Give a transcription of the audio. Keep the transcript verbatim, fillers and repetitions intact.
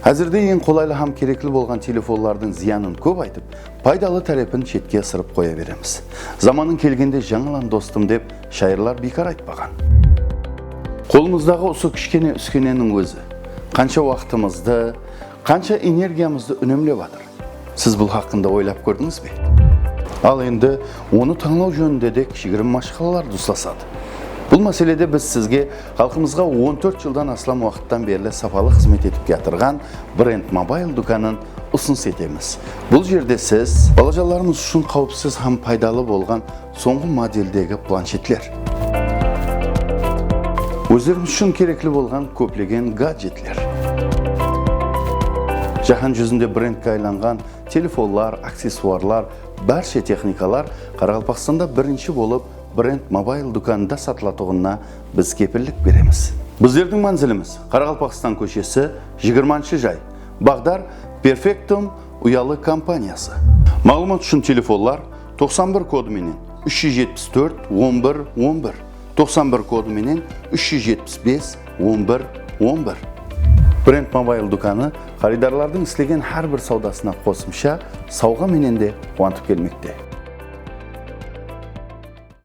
Házirde eń qolaylı hám kerekli bolǵan telefonlardıń zıyanın kóp aytıp, paydalı tárepin shetke ısırıp qoya beremiz. Zamanıń kelgende jańalan dostım dep shayırlar biykar aytpaǵan. Qolımızdaǵı usı kishkene úskeneniń ózi qansha waqtımızdı, qansha energiyamızdı únemlep atır. Siz bul haqqında oylap kórdińiz be? Al endi onı tańlaw jóninde de kishigirim mashqalalar duslasadı. Bul máselede biz sizge xalqımızǵa on tórt jıldan aslam waqıttan berli sapalı xızmet etip kiyatırǵan Brend Mobile dúkanın usınıs etemiz. Bul jerde siz balajanlarımız ushın qáwipsiz hám paydalı bolǵan sońǵı modeldegi planshetler, ózlerimiz ushın kerekli bolǵan kóplegen gadjetler, jáhán júzinde brendke aylanǵan telefonlar, aksessuarlar, bárshe texnikalar Qaraqalpaqstanda birinshi bolıp Brend Mobile dúkanında satılatuǵınına biz kepillik beremiz. Bizlerdiń mánzilimiz Qaraqalpaqstan kóshesi, jigirmanshı jay. Baǵdar Perfektum uyalı kompaniyası. Maǵlıwmat ushın telefonlar toqsan bir kodı menen úsh júz jetpis tórt, on bir, on bir, toqsan bir kodı menen úsh júz jetpis bes, on bir, on bir. Brend Mobile dúkanı qarıydarlardıń islegen hár bir sawdasına qosımsha sawǵa menen de quwantıp kelmekte.